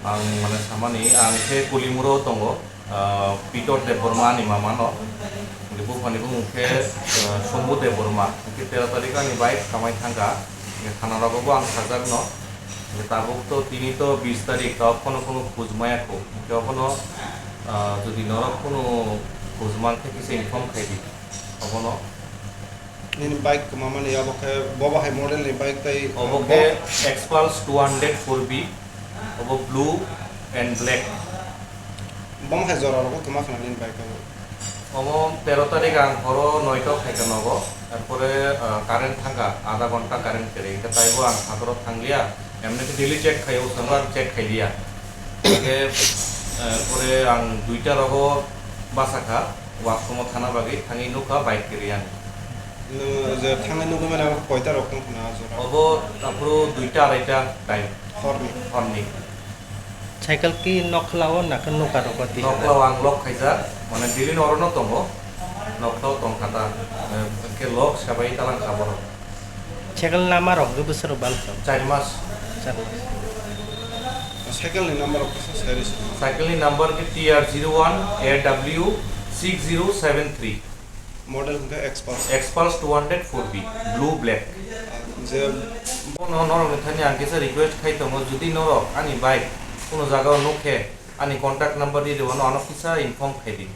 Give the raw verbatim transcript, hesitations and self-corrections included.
Ang mane samani, ang khe Kolimuro tongo, ah, Pitor Debbarma ni mama no. Hingke buphani bumung khe, ah, Sombu Debbarma. Hingke tero tarik ani bike kamai thangkha. Hingke thana rogo bo ang sajak no. Hingke tabuk to tini to bis tarik, tao kono kono khoj maya kho. Hingke obono, ah, jodi norok kono khoj mankhe kisa inform khai di. Obono. Nini bike kwmamani abo khe bobo hai model ni bike tai Obo bo- khe Xpulse two hundred four B, obo blue and black. Bomo hai jora rogo kwma khna nini bike abo. Omo tero tarik ang horo noito khaikha nogo, erpore, ah, current thangkha, adha ghonta current kwrwi, hingkhe taibo ang phataro thangliya, emni khe daily check khaio, swngbo ang check khailiya. Hingkhe, erpore ang duita rogo bachakha, Washroom o thana bagwi thangwi nukha bike kwrwi ani. Nwng je thangwi nugwi mani abo koita rok tong khna o jora? Obo aphuru duita araita time. Horni? Horni. Cycle ki nokla o na khe nokha rok o twi? Nokla o ang lock khaijak, mane daily no oro no tongo, nokla o tong kha ta, eh, khe lock sabai talang kha borok. Cycle nama rok khe bwswk rok bal kha? Char mas. Char mas. Cycle ni number rok kisa sai rwsa. Cycle ni number khe T R zero one A W six zero seven three. Model hwnkhe Xpulse. Xpulse two hundred four B, blue black. Je Bono norok ni thani ang kisa request khai tongo, jodi norok ani bike kuno jaga o nuk khe ani contact number ri rwano, ano kisa inform khai di.